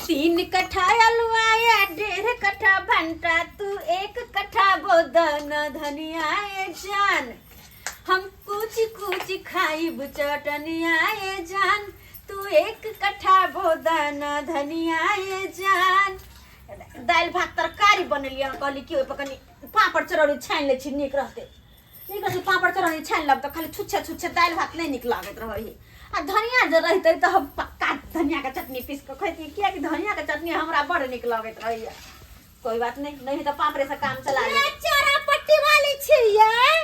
तीन कट्ठा अलुआ या डेढ़ कट्ठा भंटा, तू एक कट्ठा बोदन धनिया ए जान। हम कुछ कुछ खाइब चटनिया ए जान, तू एक कट्ठा बोदन धनिया ए जान। दालि भात तरकारी बनेलियै, कहली कि ओहिपर कनि पापड़ चरौरी छानि लै छी, नीक रहतै। नीक रहतै पापड़ चरौरी छानि लेब तऽ खाली छुच्छे छुच्छे दालि भात नहि नीक लागैत रहै है। आ धनिया जे रहितै तऽ हम पक्का धनियाके चटनी पीस कऽ खैतियै, कियाकि धनियाके चटनी हमरा बड़ नीक लगैत रहैए। कोई बात नहीं, नहीं तऽ पापड़े से काम चला लेब। चारा पट्टी वाली छियै?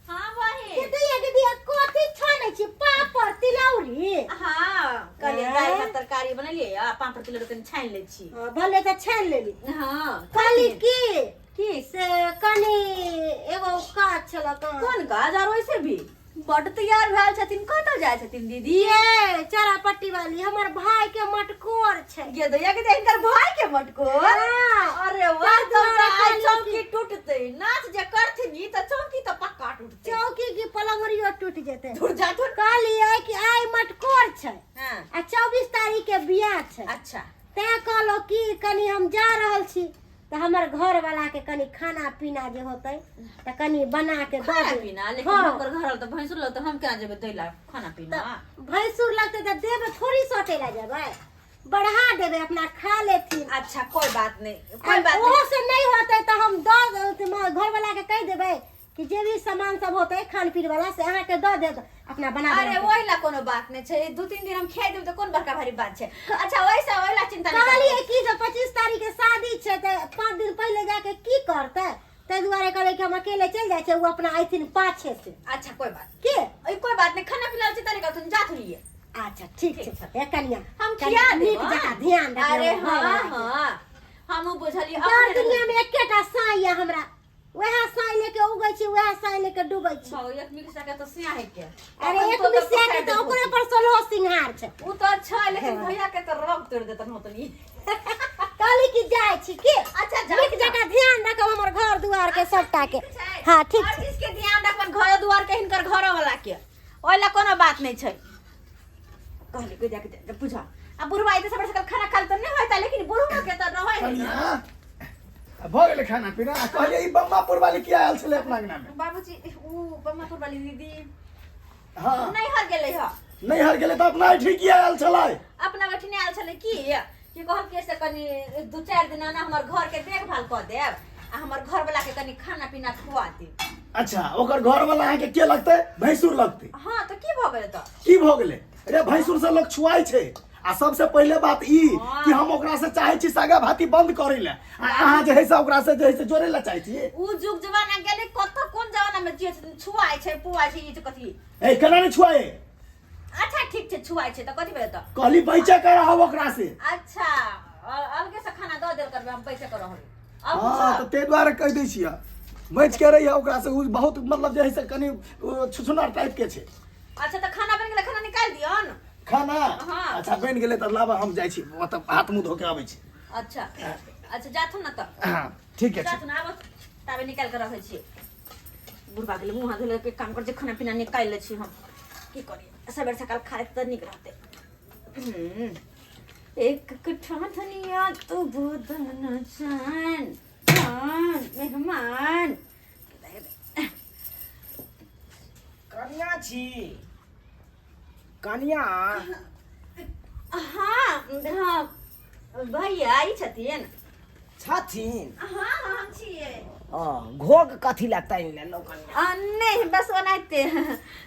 हाँ बहिन। दीदी दीदी, कथी छानै छी? पापड़ तिलौरी? हाँ, कहलियै ऐं? दालि भात तरकारी बनेलियै आ पापड़ तिलौरी कनि छानि लै छी। हाँ, भले तऽ छानि लेली। हाँ। कहली की की? से कनि एगो काज छल कहाँ। कोन काज? आर वैसे भी बड्ड तैयार भेल छथिन, कतऽ जाइ छथिन दीदी? ये चारा पट्टी वाली, हमर भाई के मटकोर छै। ये दैया के हिनकर भाई के मटकोर? हाँ। अरे वाह, ताहि तब दुआरे तऽ आइ कहलियै चौकी कि टूटतै। नाच जे करथिन तऽ चौकी तऽ पक्का टूटतै। चौकी की पलंगरियो टूट जेतै। धुर जा धुर। कहलियै कि आइ मटकोर छै आ 24 तारीख के बियाह छै। तैं कहलहुँ कि कनि हम जा रहल छी तऽ हमर घर वाला के कनि खाना पीना जे होतै तऽ कनि बना के दऽ खाना देब। पीना? लेकिन हाँ। ओकर घर तऽ भैंसुर लग तऽ हम केना जेबै दै ला खाना पीना? भैंसुर लगतै तऽ देबै थोड़ी, सटे ला जेबै, बढ़ा देबै, अपना खा लेथिन। अच्छा, कोई बात नहीं, कोई बात ओहो नहीं। से नहीं होतै तऽ हम दऽ घर वाला के कहि देबै कि जे भी सामान सब होतै खान पीन वाला से अहाँके दऽ देत, अपना बना अरे बना के। ओहि ला कोनो बात नहीं छै, 2-3 दिन हम खाइ देब तऽ कोन बड़का भारी बात छै। अच्छा, ओहिसँ ओहि ला चिंता नहीं। कहलियै कि जे 25 तारीख के शादी छै तऽ 5 दिन पहिले जाके की करतै, ताहि दुआरे कहलियै कि हम अकेले चलि जाइ छियै, ओ अपना अयथिन पाछे से। अच्छा, कोई बात के ओहि कोई बात नहीं, खाना पीना चिंता नहीं करथुन, जाथुन ये। अच्छा, ठीक ठीक छै। हे कनिया, हम कनि खिया देब। नीक जकाँ ध्यान रखबै अरे हमर हाँ घरवला के। हाँ, हमहूँ बुझलियै। दर अपने दुनिया में एकेटा साई यऽ हमरा, वएह साई लेके उगै छी, वएह साई लेके डूबै छी। हौ, एक मिक्सा के तऽ सिया है के। अरे अपन एक तो तऽ मिसिया के पकड़ि तऽ ओकरे देबो। पर सोलहो सिंहार छै। उ तऽ छै, लेकिन भैया के तऽ रग तोड़ि देतन होतनी। कहली कि जाइ छी की। अच्छा, जाउ। नीक जकाँ ध्यान रखब हमर घर दुआर के सबटा के। ठीक छै। हाँ, ठीक हर छै। चीज के ध्यान रखबन, घर दुआर के, हिनकर घरो वाला के, ओहि ला कोनो बात नहीं छै। कहली कोई जाके दे- बुझा आ बुढ़वा आइते सबेर सकाल खाना खाल तऽ नहि होता, लेकिन बुढ़वा के तऽ रहै है ना। कनिया, भऽ गेलै खाना पीना? आ कहलियै ई बम्बापुर वाली किया आयल छलै अपना अंगना मे? बाबूजी, उ बम्मापुर वाली दीदी हाँ। नैहर गेलै ह। नैहर गेलै तऽ अपना एहिठाम किया आयल छलै? अपना बैठने आयल छलै की कि कहलकै से कनि 2-4 दिना ने हमर घर के देखभाल कऽ देब आ हमर घर वाला के कनि खाना पीना खुआ देब। अच्छा, ओकर घर वाला अहाँके के लगतै? भैंसुर लगतै? हाँ, तऽ की भऽ गेलै तऽ? की भऽ गेलै रे? भैंसुर से लोग छुआइ छै। आ सबसे पहिले बात ई कि हम ओकरा से चाहे छी सागा भाती बंद करे ले, आ अहाँ जे है से ओकरा से जे है से जोड़े ले चाहे छी। उ जुग जमाना गेलै, कतऽ कोन जमाना में जियै छथिन, छुआइ छै पुआइ छै, ई छै कथी। ए, केना नहि छुआए? अच्छा, ठीक छै, छुआइ छै तऽ कथी भेलै तऽ? कहली बैचे के रहब ओकरा से। अच्छा, अलगे से खाना दऽ देल करबै, हम पैसे के रहबै अब। हाँ, तऽ ताहि दुआरे कहि दै छियै, बचि के रहिए ओकरा से। ओ बहुत मतलब जे है से कनि ओ छुछुनर टाइप के छै। अच्छा, तऽ खाना बनि गेलै, खाना निकालि दियौ ने। खाना? हाँ। अच्छा, बनि गेलै तऽ लाबऽ, हम जाइ छी ओतऽ, हाथ मुँह धो के आबै छी। अच्छा अच्छा, जाथुन ने तऽ। हाँ, ठीक छै। जाथुन, आबऽ ताबे निकालि कऽ रखै छियै। बुढ़बा गेलै मुँह हाथ धोलै के काम कर छै, खाना पीना निकालि लै छी हम। की करी, सबेर सकाल खाए तऽ नीक रहतै। एक कट्ठा धनिया तो बोदन चान चान मेहमान। कनिया छी कनिया? हाँ हाँ भैया, ई छथिन। छथिन? हाँ हाँ, हम छियै। हँ, घोघ कथी लए तानि लेलहुँ कनिया? आ, नहि, बस ओनाहिते,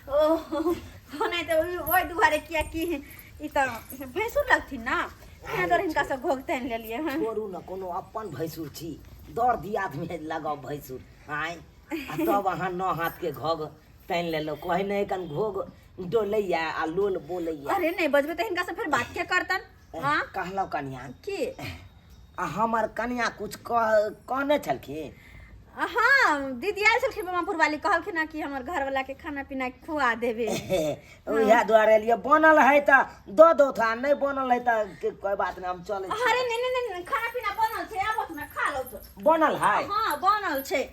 ओ ओनाहिते, ओहि दुआरे कियाकि ई तऽ भैंसुर लगथिन ने, तेँ दुआरे हिनका से घोघ तानि लेलियै हँ। छोड़ू ने, कोनो अपन भैंसुर छी? दर दियादमे लगाउ भैंसुर आँय, आ तब अहाँ नौ हाथके घोघ तानि लेलहुँ। कहै नहि कन घोघ डोलैया आ लोल बोलैया। अरे, नहि बजबै तऽ हिनका से फेर बात के करतन? हाँ। कहलहुँ कनिया की? आ हमर कनिया कुछ कह कहने छलखिन? हाँ, दीदी आयल छलखिन बमापुर वाली, कहलखिन हँ कि हमर घरवाला के खाना पीना खुआ देबे। उएह दुआरे एलियै। बनल है तऽ दऽ दो था, नहि बनल है तऽ कोइ बात नहि, हम चलै छी। अरे नहीं नहीं नहीं, खाना पीना बनल छै, आबत ना खा लो तो। बनल है? हाँ, बनल छै,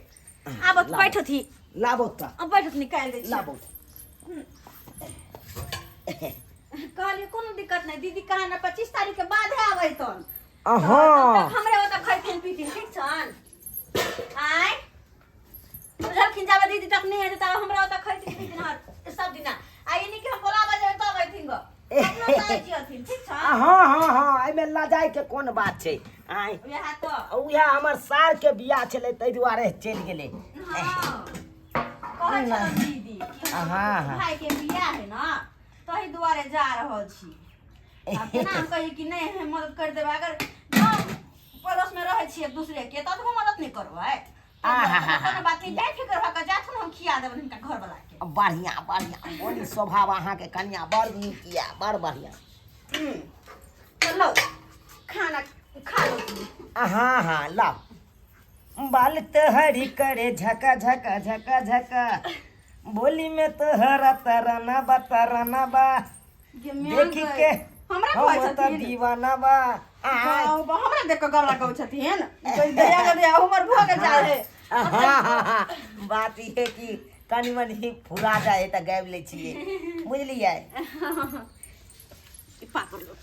आबत। लाबो। बैठथी। लाबो तऽ। अब बैठत, निकालि दै छी। लाबो। कहलियै कोनो दिक्कत नहि, दीदी कहाँ ने 25 तारीख के बाद है आबै तहन। हाँ हमरे ओतऽ खैथिन पीथिन ठीक छन आय बुझलखिन जाबे दीदी तक नहि हेतै तब हमरा ओतऽ खैथिन पीथिन हर सब दिना आ ई नहि कि हम बोलाबऽ जेबै तब अयथिन गो अपनो तऽ आबि जियथिन ठीक छन हाँ हाँ हाँ एहिमे लजाय के कोन बात छै आँय उएह तऽ उएह हमर सार के बियाह छलै ताहि दुआरे चलि गेलै हाँ कहै छलहुँ दीदी कि हमर हाँ, हाँ। भाई के बियाह है ना तहि दुआरे जा रहल छी आब केना हम कही कि नहि हम मदद कर देबै अगर गाँव पड़ोस में रहै छियै एक दूसरे के तब हम मदद नहि करबै कोनो बात नहि जाय फिकर भऽ कऽ जाथुन हम खिया देबनि हिनका घरवला के बढ़िया बढ़िया बोली स्वभाव अहाँके कनिया बड़ नीक यऽ बड़ बढ़िया चलो खाना खा लो हाँ हाँ लाओ बाल तोहरी करे झका झका झका झका बोली में तोहरा तराना बा तराना बा देखी के हमरा कहै हम त छथिन दीवाना बा आय। बाबा, हमरा देख कऽ गबड़ा कहै छथिन दया दया उमर भऽ गेल जा रे हाँ, हाँ, हाँ, बात ई है कि कनि मनि फुरा जाइ है तऽ गाबि लै छियै बुझलियै पापड़ लोथ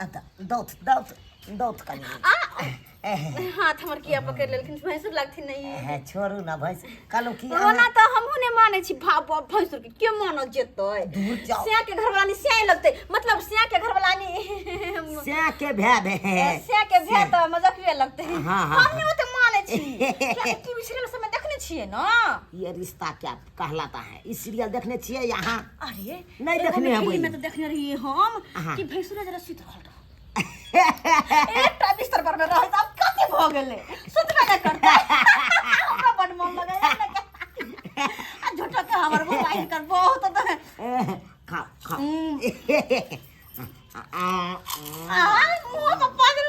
आ तऽ दौथ दौथ दौथ कनि हाथ हमर किया पकड़ लेलखिन भैंसुर लगथिन नहीं हे छोड़ू ना भैंस कहलहुँ कि ओना तऽ हमहूँ नहि मानै छी भाव बाप भैंसुर के के मानऽ जेतै दूर जाओ सिया के घरवाला सिया लगतै मतलब सिया के घरवाला नी स्या के भै भे सिया के भे तऽ मजाकिए लगतै हाँ, हाँ, हम नहि ओते मानै छी कियाकि टीवी सीरियल सबमे देखने छियै ने ये रिश्ता क्या कहलाता है ई सीरियल देखने छियै यहाँ अरे नहि एगो देखने हेबै। फिल्म में तऽ देखने रहियै हम हाँ। कि भैंसुरा जरा सुति रहल रहै एकटा बिस्तर पर में रहै तऽ आब कथी भऽ गेलै सुतबे नहि करतै हमरा बड मन लगैया ने आ झूठो के हमर मोबाइल कर बहुत तऽ खाओ खाओ आ मुँह में पागल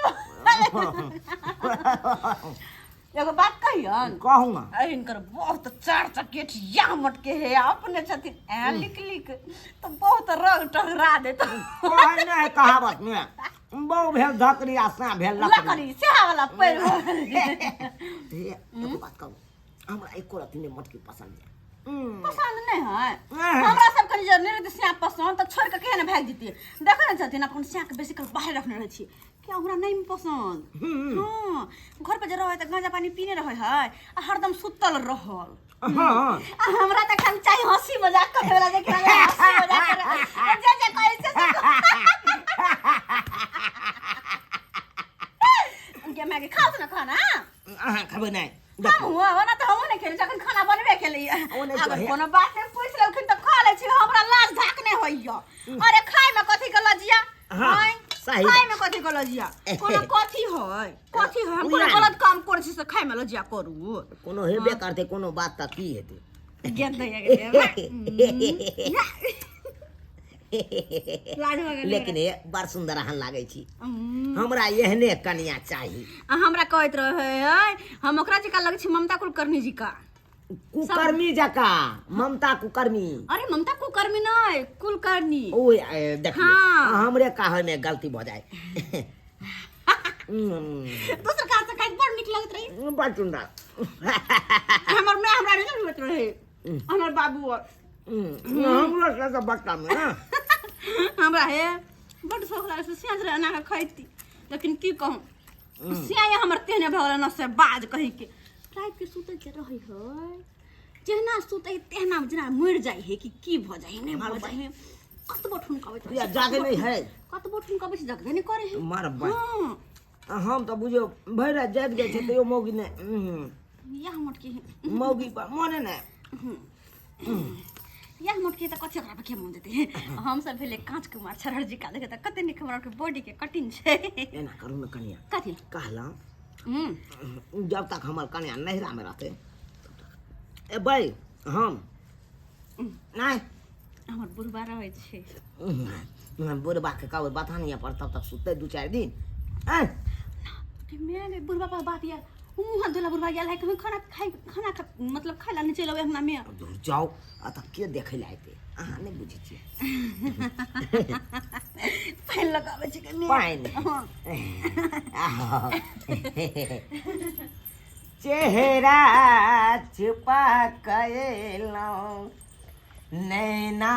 एगो बात कहियन कहू ना हिनकर बहुत चार चकेट या मटके हे अपने छथिन ऐ लिख लिख तो बहुत रंग टहरा देत कहै नहि है कहावत मे बहु भेल धकरी आ साँ भेल लकड़ी लकड़ी सेहा वाला पैर भऽ गेलै। हे, एगो बात कहू हमरा एको रत्ती नहि मटकी पसंद यऽ पसंद नहि है नहि। हमरा सब कनि जब नहि रहतै स्याह पसंद तऽ छोड़ि कऽ केहन भागि जैतियै देखै ने छथिन अपन स्याहके बेसी काल बाहर रखने रहै छियै कि हमरा नहि पसंद हँ घर पर जे रहै तऽ गाँजा पानी पीने रहै है आ हरदम सुतल रहल हँ आ हमरा तऽ खाली चाही हंसी मजाक करे वाला जे खाली हंसी मजाक करे जे जे कहै से से उनके माय के खाओ ना खाना अहाँ खेबै नहि हम हुआ ओना तऽ हमहूँ नहि खेली जखन खाना बनबे केलियै ओ नहि अगर चाही। कोनो बात नहि पूछि लेलखिन तऽ खा लै छी हमरा लाज झाक नहि होइया अरे खाय में कथी के लजिया हाँ, आँय? सही खाय बात। में कथी के लजिया कोनो कथी है कथी है हम कोनो उएह ने। गलत काम करै छी से खाय में लजिया करू कोनो हेबे करतै कोनो बात तऽ की हेतै ज्ञान दैया के लाज भऽ गेलै लेकिन हे बड़ सुन्दर अहाँ लागै छी हमरा एहने कनिया चाही आ हमरा कहैत रहे है हम ओकरा जकाँ लगै छी ममता कुलकर्णी जी का कुकर्मी जका ममता कुकर्मी अरे ममता कुकर्मी नहीं कुलकर्णी ओ देखियौ हाँ। हमरे कहै में गलती भऽ जाए दोसर काज से खाइत बड़ नीक लगैत रही बड़ सुन्दर हमर माय हमरा नहीं होइत रहे हमर बाबू और हमरो सबके बच्चा में ना हमरा हे बड शौक लागै छै सियाज रहे एना कऽ खैती लेकिन की कहूँ सियाए हमर तेहने भऽ गेलै न से बाज कहीं के राति के सुतै के रहै है जहिना सुतै तेहना जेना मरि जाइ है कि की भऽ जाइ है नहि भऽ जाइ है कतबो ठुनकबै या जागे नहि है कतबो ठुनकबै छै जगबे नहि करै है मार बा हँ हम तऽ बुझियौ भरि राति जागि जाइ छै तैयो मौगी नहि इएह मोटकी है मौगी पर मने नहि इएह मोटकी तऽ कथी ओकरा पर के मन देतै हम सब भेलै काँच कुमार छरहर जी का देखे तऽ कते नीक हमरा आरके बॉडी के कटिंग छै एना करू ने कनिया कथी कहलहुँ जब तक हमर कनिया नैहरामे रहतै एबै हम नहि हमर बुढ़बा रहै छै बुढ़बाके कहबै बथानिया पर तब तक सुतै दू चारि दिन आँय मैं गई बुढ़बा पर बात यार मुँह हाथ धोला बुढ़बा गेल है कहीं खाना खाइ खाना खा मतलब खाइ ला नहीं चलि अबै अंगना में दूर जाउ आ तऽ के देखै लए अयतै अहाँ नहि बुझै छियै पानि लगाबै छै कनि पानि हँ। चेहरा छुपा कयलहुँ नैना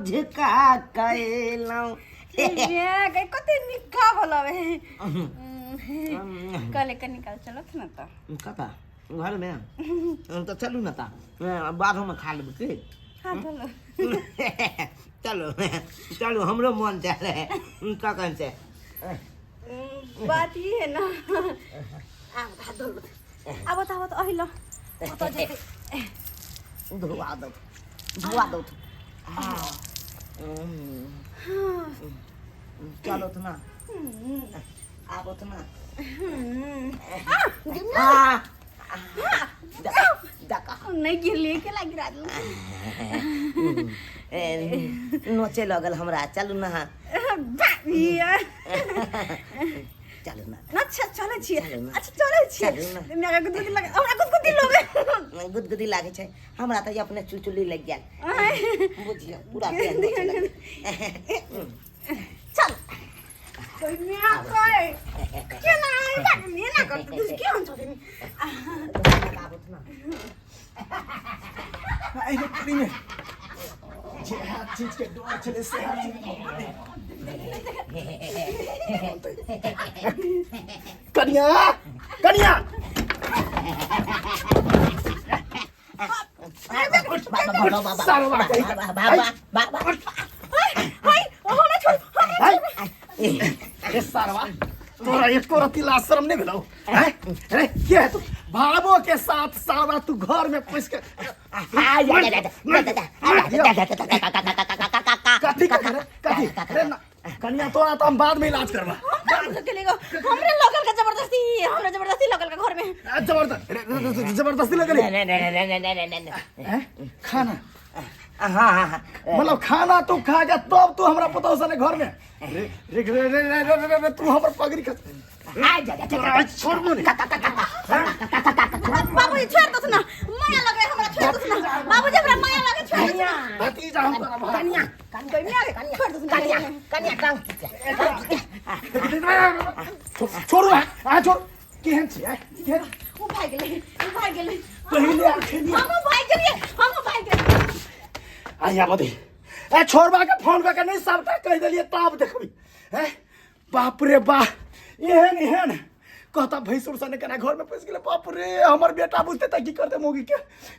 झुका कयलहुँ ये गई कते नीक गाबऽ लबे कले के निकाल चलत न त। कतऽ घरमे? तऽ चलू ने तऽ बादोमे खा लेबै की? हाँ चलो। चलू चलू, हमरो मन चाह रहे तखन से। बात ई है ना, आब हाथ धो लो। आब तऽ, आब तऽ अहिलो कतऽ जेतै? धुआ दौ, धुआ दौ। चलो ना, आब ना। नहि गिरलियै के लागि गिरा देलहुँ। नोचे लगल हमरा। चलू ना, चलू ना। अच्छा चलै छियै। चलू ना। अच्छा चलै छियै। चलू ना। हमरा गुदगुदी लगे, हमरा गुदगुदी लगे। गुदगुदी लागै छै? हमरा तऽ अपने चुलचुली लागि गेल, बुझियौ पूरा देह नोचे लगल। चल कोइ मिया कोइ केना एना करतै के हम छोड़े। एहि में जे चीज के डर छलै सएह चीज भऽ गेलै। कनिया, कनिया, सारवा कहि के। हाय, हमरा छोड़। हाय। अरे सारवा, तोरा एको रत्ती लाज शरम नहीं भेलौ हैं? अरे के है तू? भाबो के साथ सारा तू घर में पैस के कथी करे? कथी? अरे ना, कनिया, तोरा तो हम बाद में इलाज करबा। हमरे लगल का जबरदस्ती, हमरा जबरदस्ती लगल का घर में। जबरदस्ती, जबरदस्ती लगल हैं? खाना हाँ हाँ हाँ मतलब खाना तू खा के तब तू हमरा पुतहु सने घर में रे रे रे रे रे रे रे रे, तू हमर पगड़ी खस, तोरा आज छोड़बो नहीं। बाबूजी, छोड़ दो ना, माया लगे हमरा, छोड़ दो ना बाबूजी, हमरा माया लगे, छोड़ दो ना। भतीजा, हम तोरा भाई। कनिया, कोई मिया छोड़ दो ना। कनिया, कनिया, टांग खींचे। छोड़ू, आ छोड़। केहन छी आय? केहन? उ भाग गेलै, उ भाग गेलै। पहिले अखन हमहूँ भाग गेलियै, हमहूँ भाग गेलियै। आइया बदी ए, छोड़बा के फोन कऽ के नहीं सबटा कहि देलियै, तब देखबी हैं। बाप रे बा, एहन एहन कहता भैंसुर सने केना घर में पैस गेलै। बाप रे, हमर बेटा बुझते तऽ की करते? मौगी के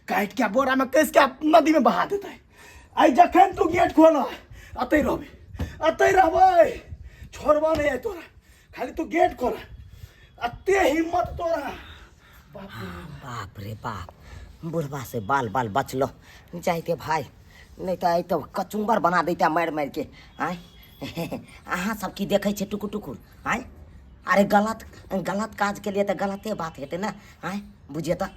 काटि के बोरा में कस के नदी में बहा देतै। आइ जखन तू गेट खोल, अतै रहबै, अतै रहबै, छोड़बा नहीं आइ तोरा। खाली तू गेट खोल, अते हिम्मत तोरा। बाप रे। बाप रे बाप, बुढ़बा से बाल बाल बचलो जाइते भाई, नहीं तऽ तो कचुम्बर बना दैता मारि मारि के। आँय, अहाँ सब की देखै छियै टुकुर टुकुर? आँय, अरे गलत गलत काज के लिए तऽ गलते बात हेतै ने? आँय, बुझिए तऽ।